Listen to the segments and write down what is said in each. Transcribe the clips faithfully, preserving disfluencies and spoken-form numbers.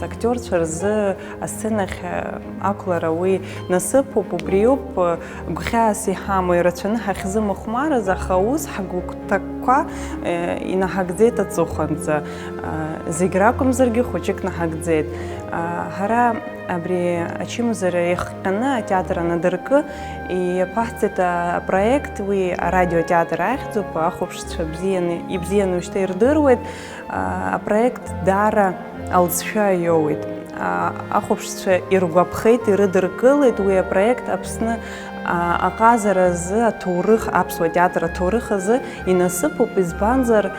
Актиорцәа рзы асценахь ақәлара уи насыԥуп, убриоуп гәхьаас иҳамоу, ирацәаны ҳахьзымыхәмарыз, аха ус ҳгәыгәҭакқәа инаҳагӡеит аҵыхәанӡа. Зегь ракәымзаргьы хәыҷык наҳагӡеит. Ҳара абри ачымазара иахҟьаны атеатр анадыркы, иаԥаҳҵеит апроект, уи арадиотеатр ахьӡуп, ахәаԥшцәа бзианы, ибзианы уажәшьҭа ирдыруеит. Апроект даара алҵшәа иоуеит. Ахәаԥшцәа иргәаԥхеит, ирыдыркылеит уи апроект Аԥсны аҟазара азы, аҭоурых, аԥсуа театр аҭоурых азы инасыԥуп, избанзар,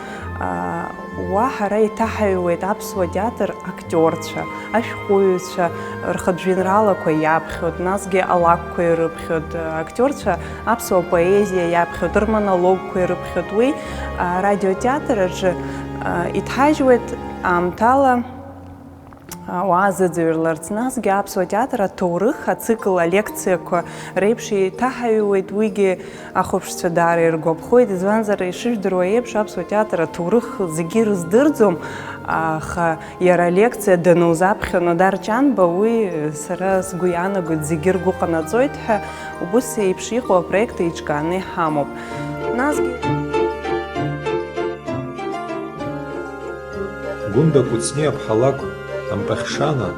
уа ҳара иҭаҳаҩуеит аԥсуа театр актиорцәа, ашәҟәыҩҩцәа рхатә жәеинраалақәа иаԥхьоит, насгьы алакәқәа ирыԥхьоит, актиорцәа аԥсуа поезиа иаԥхьоит, рмонологқәа ирыԥхьоит. Уи арадиотеатр аҿы иҭҳажьуеит аамҭала ауаа зыӡырҩларц, насгьы аԥсуа театр аҭоурых ацикл алекциақәа реиԥш иҭаҳаҩуеит, уигьы ахәаԥшцәа даара иргәаԥхоит, избанзар, ишыжәдыруа еиԥш, аԥсуа театр аҭоурых зегьы ирыздырӡом, аха иара алекциа данузаԥхьо Нодар Ҷанба, уи, сара сгәы иаанагоит, зегьы ргәы ҟанаҵоит ҳәа, убыс еиԥш иҟоу апроект еиҿкааны иҳамоуп. Насгьы. Гәында Кәыҵниаԥҳа лакә Ампахьшана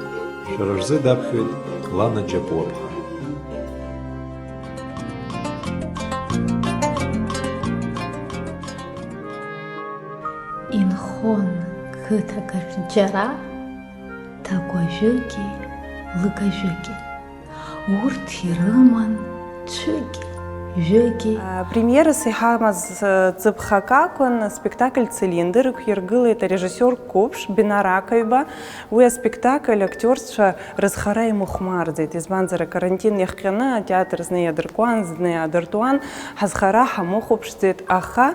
шәара рзы даԥхьоит Лана Џьапуаԥҳа. Инхон қыҭак ахь џьара, ҭакәажәыки лыгажәыки. Урҭ ирыман цәыки, жәыки. Премиерас иҳамаз, э, ҵыԥх акакәын, аспектакль Цилиндр ықәиргылеит арежиссиор қәыԥш Бинар Ақаҩба. Уи аспектакль актиорцәа рызхара имыхәмарӡеит, избанзар, акарантин иахҟьаны атеатр зны иадыркуан, зны иаадыртуан, ҳазхара ҳамыхәаԥшӡеит, аха,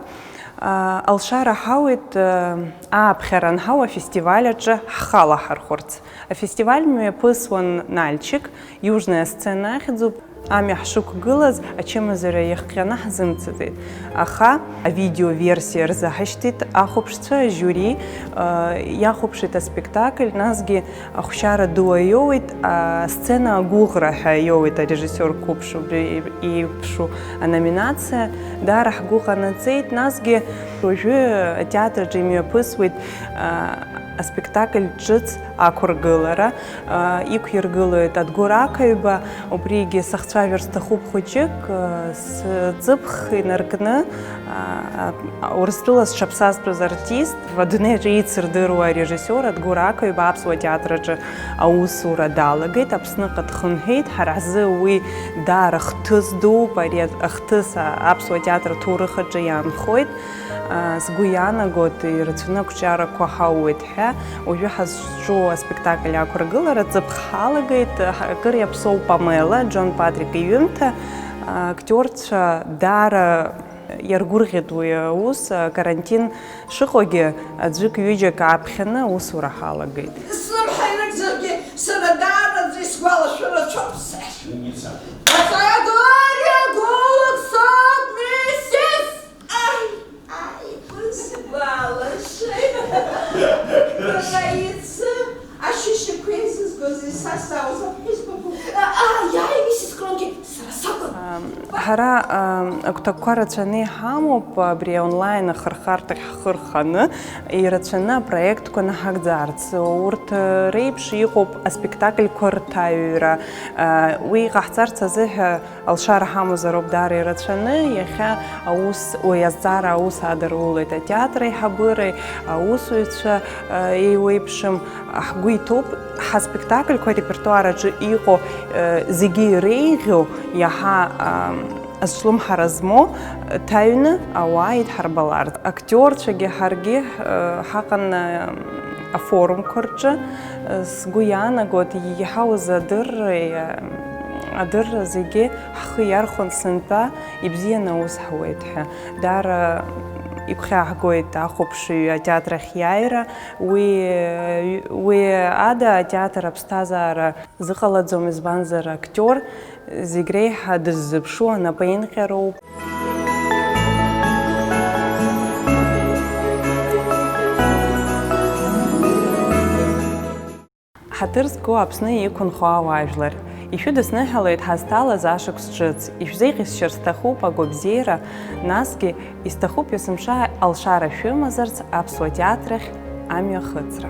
а, алшара ҳауеит, а, ааԥхьара анҳау афестиваль аҿы ҳхалаҳархәырц. Афестиваль мҩаԥысуан Нальчик, Южная сцена ахьӡуп. Амҩа ҳшықәгылаз ачымазара иахҟьаны ҳзымцаӡеит, аха авидео версиа рзаҳашьҭит ахәаԥшцәа, ажиури, э, иахәаԥшит аспектакль, насгьы ахәшьара ду аиоуит, асцена агәыӷра ҳәа аиоуит арежиссиор қәыԥш убри еиԥшу аноминациа. Даара ҳгәы ҟанаҵеит, насгьы уажәы атеатр аҿы имҩаԥысуеит, э, аспектакль ҿыц ақәыргылара, а, иқәиргылоит Адгәыр Ақаҩба, убригьы сахцәажәар сҭахуп хәыҷык, а, сҵыԥх инаркны, а, а, Урыстәыла зҽаԥсазтәыз артист, адунеи аҿы еицырдыруа арежиссиор Адгәыр Ақаҩба аԥсуа театр аҿы аусура далагеит, Аԥсныҟа дхынҳәит, ҳара ҳзы уи даара хҭыс дууп, ари ахҭыс, а, аԥсуа театр аҭоурых аҿы иаанхоит. Сгәы иаанагоит, ирацәаны ақәҿиарақәа ҳауеит ҳәа. Уажәы ҳазҿу аспектакль ақәыргылара ҵыԥх ҳалагеит. Акыр иаԥсоу Памела, Џьон Патрик иҩымҭа. Актиорцәа даара иаргәырӷьеит уи аус. Карантин шыҟоугьы, аӡәык-ҩыџьак ааԥхьаны аусура ҳалагеит. Слымҳа ирыгзаргьы, сара даараӡа исгәалашәо рацәоуп сара. Аҵара ду ари агәылак соуп, миссис! Ай, ай, бысгәалашәеит. Бара иацы ашьышьқәа еизызгоз исасаауаз аԥҳәызба быҟоуп. Ааи, ааи, миссис Кронке, сара сакәын. Ам, ҳара, ам, агәҭакқәа рацәаны иҳамоуп абри онлайн ахырхарҭахь ҳхы рханы, ирацәаны апроектқәа наҳагӡарц. Урҭ, э, реиԥш иҟоуп аспектакльқәа рҭаҩра. Э, уи иҟаҳҵарц азыҳәа алшара ҳамазароуп даара ирацәаны, иахьа аус, уи азҵаара аус адырулеит атеатр аиҳабыреи, аусзуҩцәа, э, еиуеиԥшым. Ҳгәы иҭоуп, ҳаспектакльқәа арепертуар аҿы иҟоу, э, зегьы иреиӷьу иаҳа, а, азҿлымҳара змоу, э, ҭаҩны ауаа идҳарбаларц. Актиорцәагьы ҳаргьы, э, ҳаҟан, э, афорумқәа рҿы, э, сгәы иаанагоит, иаҳауаз адырреи, э, адырра зегьы ҳхы иархәон сынтәа ибзианы аус ҳуеит ҳәа. Даара игәхьааҳгоит ахәаԥшыҩ атеатр ахь иааира. Уи, уи ада атеатр аԥсҭазаара зыҟалаӡом, избанзар, актиор зегь реиҳа дыззыԥшу анапеинҟьароуп. Ҳаҭыр зқәу Аԥсны иқәынхо ауаажәлар, ишәыдысныҳәалоит ҳазҭалаз ашықәс ҿыц, ишәзеиӷьасшьар сҭахуп агәабзиара, насгьы исҭахуп есымша алшара шәымазарц аԥсуа театрахь амҩахыҵра.